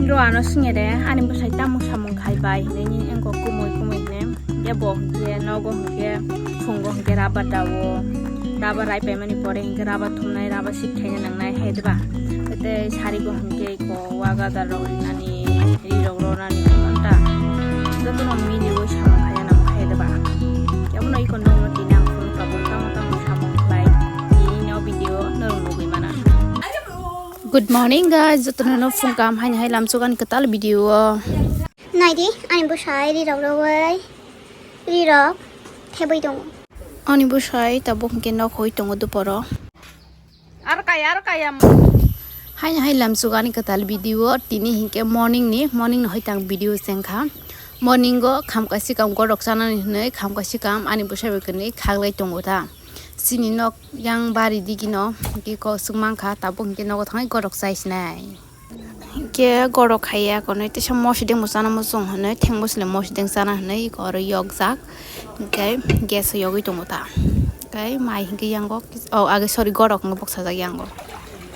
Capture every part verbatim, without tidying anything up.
Ro ano swnge de, ani bwsai tamo samung khai bai hinwi ni wngkha kumui kumui hwnwi. Ebo hwnkhe nogo hwnkhe phungo hwnkhe rubber dawo. Rubber rai paimani pore hwnkhe rubber thumnai, rubber sik khaina nangnai hai de ba. Tei sari bo hwnkhe iko waga da rok rinani, ri rok ronani anta. Jotono mili o samung khaina nang hai de ba. Abono iko nokno tini ang phone kabul tamo tamo samung khlai. Tini no video norok nugwi mana. Good morning guys, jotono no phung kam haini hai lamsuk ani kwtal video o. Naidi, ani bwsai ri rok rowoi, ri rok thebwi tongo. Ani bwsai tabuk hwnkhe nok hoi tongo duporo. Ar kaya, ar kaya. Haini hai lamsuk ani kwtal video o, tini hwnkhe morning ni, morning no hai tang video sengkha. Morning o kham kaisa kam gorok chanani hwnwi, kham kaisa kam ani bwsai bai kwnwi khaklai tongo ta. Chini nok yang bari digino hwnkhe kosuk mankha, tabuk hwnkhe nogo thangwi gorok chai sinai. Hwnkhe gorok khaiya konwi teisa mosideng bo chana muchung hwnwi, theng bwsle mosideng chana hwnwi eko oro yokjak. Hwnkhe gas o yogwi tongo ta. Hwnkhe mai hwnkhe yango, oh, age, sorry, gorok hwnkhe boksajak yango.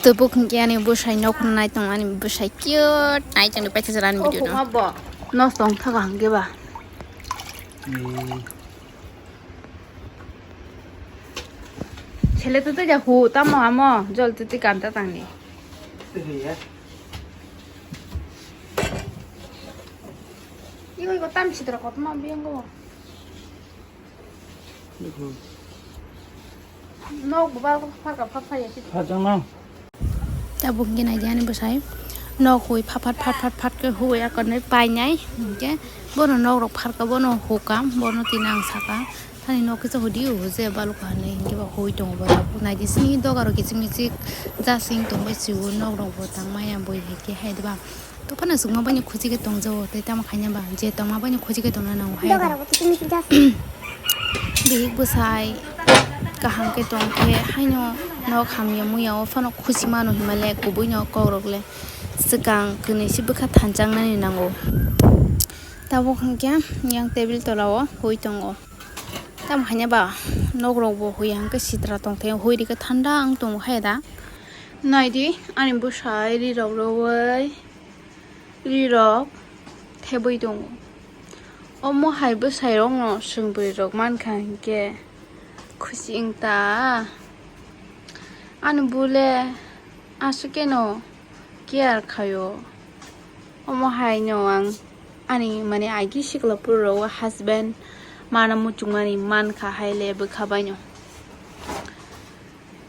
Tabuk hwnkhe ani bwsai nokno nai tongo, ani bwsai cute, nai tongdi paithago ani video no. Nosto wngthago hwnkhe ba. Sele tu tei ja hu tamo amo jol tu tei kanta tangni. Igo igo tam sitra kotma biyango. Nok bubal phar ka phar phar ya sitra. Phar jang na. Tabuk hwnkhe naidi ani bwsai nok hui phat phat phat phat phat khe hui akornwi painai, hwnkhe bono nok rok pharkha, bono hukha, bono tini ang sakha, thani nok kisa hudi o huje balukha hinwi, hwnkhe ba hui tongo bo tabuk. Naidi sini doga rok kichik michik jasing tongbai sio, nok rok bo tangmaya bui hai khe hai diba. Dophano chwngma baino khuchi khe tongjago, tei tamo khaina ba je tongma baino khuchi khe tongna nango hai. Doga rok bo kichik michik jasing. Bihik bwsai kaham khe tong khe haino nok hamya muya o phano khuchi mano hinmale kubui no kok rok le swkang kwnwi se bwkha thanchang nani nango. Tabuk hwnkhe yang table tola o hui tongo. Tamo haino ba nok rok bo hui hwnkhe sitra tong thai hui rikhe thanda wng tongo hai da. Naidi ani bwsai ri rok rowoi. Rirok thebwi tongo. Omo hai bwsairokno chwng bwrwirok mankha hinkhe khuchi wngta. Ani bule aswkeno care khaio. Omo haino ang ani, mane, agi sikla puro husband mana muchungmani mankha haile bwkha baino.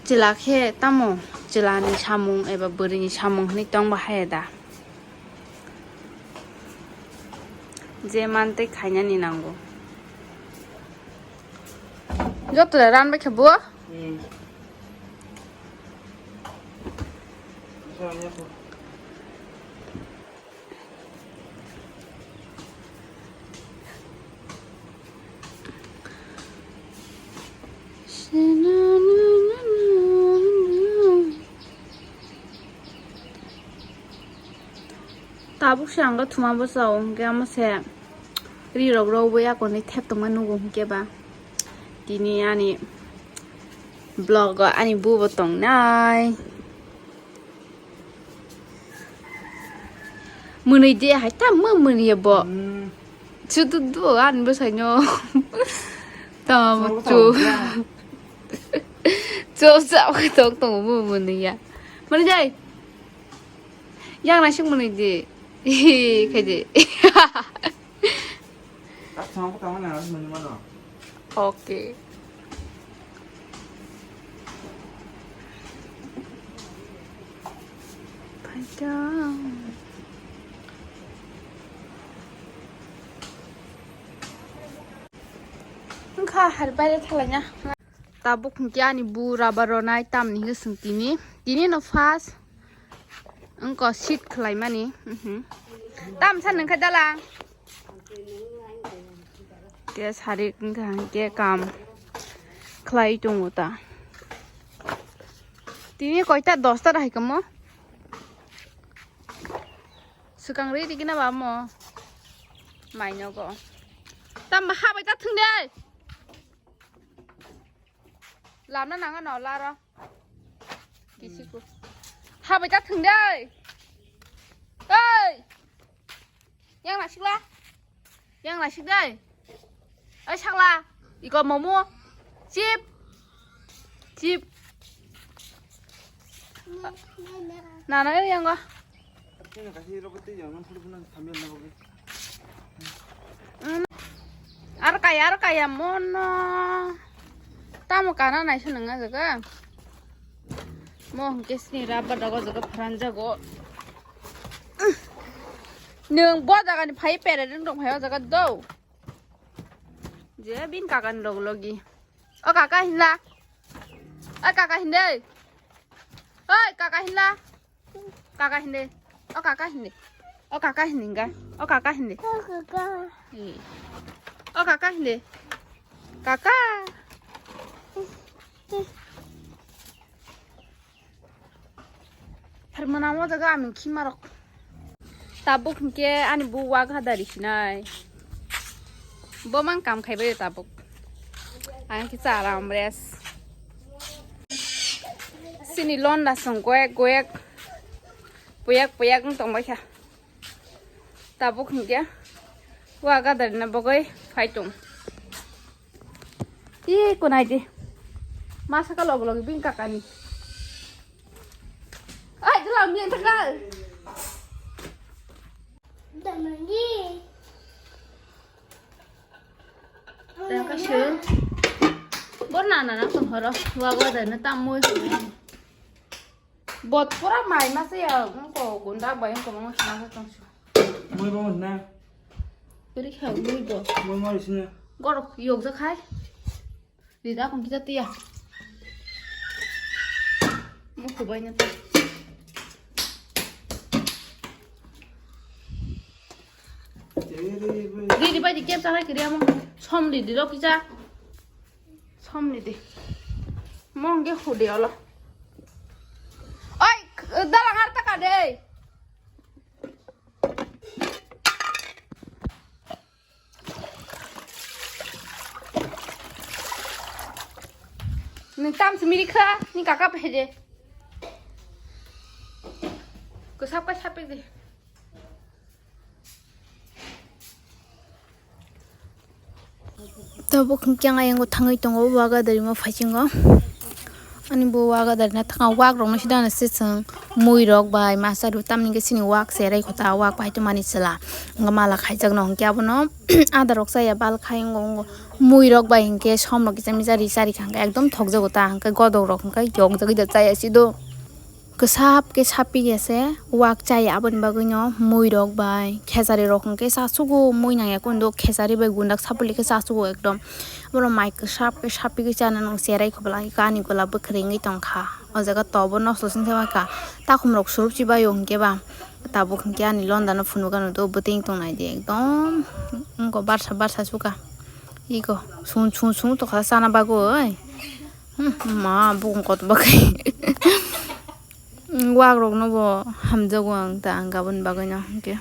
Chwla khe tamo chwlani samung eba bwrwini samung hwnwi tong bahai da? Je mantwi khainani nango. Joto da ran bai khe bo? Hmm. Tabuk se ang thuma bwsao hwnkhe amo se rirok rwui akorni thep tongma nugo hwnkhe ba tini ani vlog o ani bubo tongnai. Mwnwi de hai ta mw mwnwi bo. Hmm. Chudu du ani bwsai no. Tamo chu. Chop chap khe tong tong mw mwnwi ya. Mwnwi jai. Yang naising mwnwi de. Hi khai de. Okay. Wngkha hari baire thalaina. Tabuk hwnkhe ani bu rubber ronai tamni hwnkhe swng tini. Tini no first. Wngkha seat khwlaimani. Mhm. Tam sa nungkha dalang. Ke sari wngkha hwnkhe kam khlai tongo ta. Tini koita dosta da hai kamo. Swkang ri rikina ba mo. Mainogo. Tam ha bai ta thung de. Lamna nanga no laro. Kisiku. Habai ta thung de. Oi. Yang nasikla. Yang nasik dai. Ai sakla. Iko momo. Chip. Chip. Nana yang go. Aro kaya, aro kaya mono. Tamo kana naisa nang jaga. Mo hwnkhe sini rubber rok o jaga pharanjago. Nwng bo jagani phai pere nwng tong phai o jaga do. Je bin kakani log logi. O kaka hinla. O kaka hinde. Oi kaka hinla. Kaka hinde. O kaka hinde. O kaka hinde hinga. O kaka hinde. Eh. O kaka hinde. Kaka. Pharmana mo jaga amin khimarok. Tabuk hwnkhe ani bu wak hadari sinai. Bo mang kam khaibai tabuk. Ang kisa aram rest. Sini londa song goyak goyak. Puyak puyak wng tongbai kha. Tabuk hwnkhe wa gadarina bagwi phai tong. Ih, kunai di. Masa ka log log bing kakani. Ai, jelang bing thakal. Damani. Tangka sih. Bor nana na kon horo. Wa gadarina tam moi. Bot pura mai masa ya, engko gunda bai engko mo masa tong su. Moi bo na. Uri kha moi bo. Moi mo isna. Gorok yok ja khai. Di da kon kita tiya. Mo ko bai na ta. Di di bai di kep ta khai kiri amo. Som di di lo kicha. Somni di. Mongge hudi olo. Oi, dalang ar taka de. Ni tam simi kha, ni kaka phe de. Ko sap ka sap de. Tabuk hwnkhe ang ayang o thangwi tongo, waga dari ma phaisingo. Ani bo waga dari na thanga wak rok no sida na se chwng mui rok bai masa rw tamni hwnkhe sini wak cherai kho ta wak bai to mani chwla. Hwnkhe mala khaijak no hwnkhe abono ada rok chaya bal khai wngo wngo. Mui rok bai hwnkhe som rok kisa misa ri chari kha hwnkhe ekdom thok jago ta hwnkhe godok rok hwnkhe yok jagwi da chaya si do. Kwsap khe sapi ya se wak chaya aboni bagwi no mui rok bai khejari rok hwnkhe cha sugo mui nang ya kunu do khejari bai gundak sapuli khe cha sugo ekdom borok mai kwsap khe sapi khe chana nang cherai kho bwlai ani gola bwkhwrwi wngwi tong kha o jaga tobo nosto song khe ba kha takhum rok swrwp si bai o hwnkhe ba tabuk hwnkhe ani londa no phunuk ano do bwtwi wng tong nai di ekdom wngkha barsa barsa suka iko sung sung sung tokha chana bagwi. Hmm, ma bukung kotor bagwi. Wak rok no bo hamjago ang ta ang aboni bagwi no hwnkhe.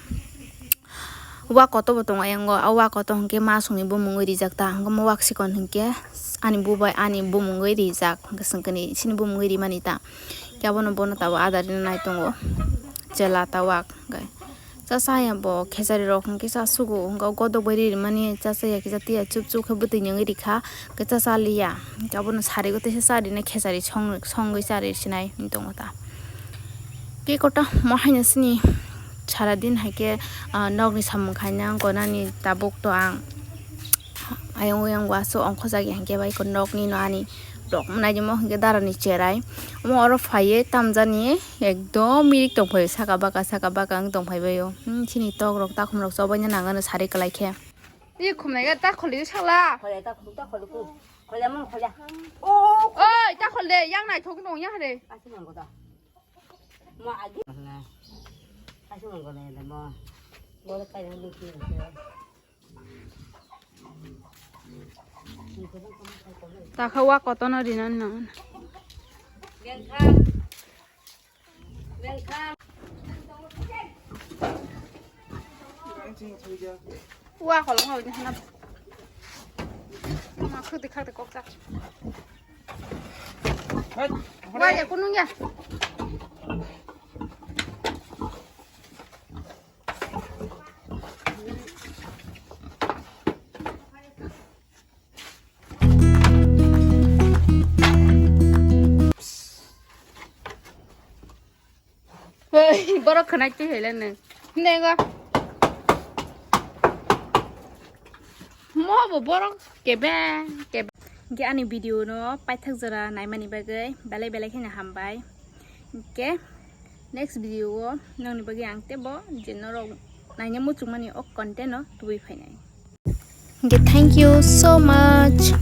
Wak kotor bo tongo ayang o, a wak kotor hwnkhe ma songni bumungwi rijak ta hwnkhe mo wak sikon hwnkhe ani bubai ani bumungwi rijak hwnkhe swngkhe ni sini bumungwi rimani ta. Khe abono bono tabuk ada rina nai tongo chela ta wak hwnkhe. Cha cha ya bo khejari rok hwnkhe cha sugo hwnkhe o godok bai ri rimani cha cha ya kisa tiya chup chup khe bwtwi nungwi rikha hwnkhe cha cha liya hwnkhe abono sari o teisa cha rina khejari song songwi cha ri sinai wng tongo ta. Khe koto mo haino sini sara din hai khe ah nokni samung khaina gonani tabuk to ang ayang oyang waso ongkhojak ya hwnkhe bai khe nokni no ani. Rok naidi mo hwnkhe dara ni cherai. Omo oro phaiye tamjani ekdom mirik tongphai saka baka saka baka wng tongphai baio. Hmm, chini tok rok takhum rok chobaina nangano sari kwlai khe. Ni khumnai ga ta kholi sakla. Kholi ta kholi ta kholi ku. Kholi mo kholi. O. Oi, ta khol de yang naithok nong ya hare. Asi nang goda. Mo agi. Asi nang goda mo. Goda kai nang ni. Takha wa kotono rinani nang. Wa kolong hau ni hana. Ma khudi khakde koksa. Wa ya kunung ya. Borok khwnai twi haile nwng. Hinai go. Mo bo borok kebe kebe. Hingke ani video no paithak jora naimani bagwi belai belai kheno hambai. Hingke next video o nongni bagwi ang tebo je norok naina muchungmani o content no tubui phainai. Hingke thank you so much.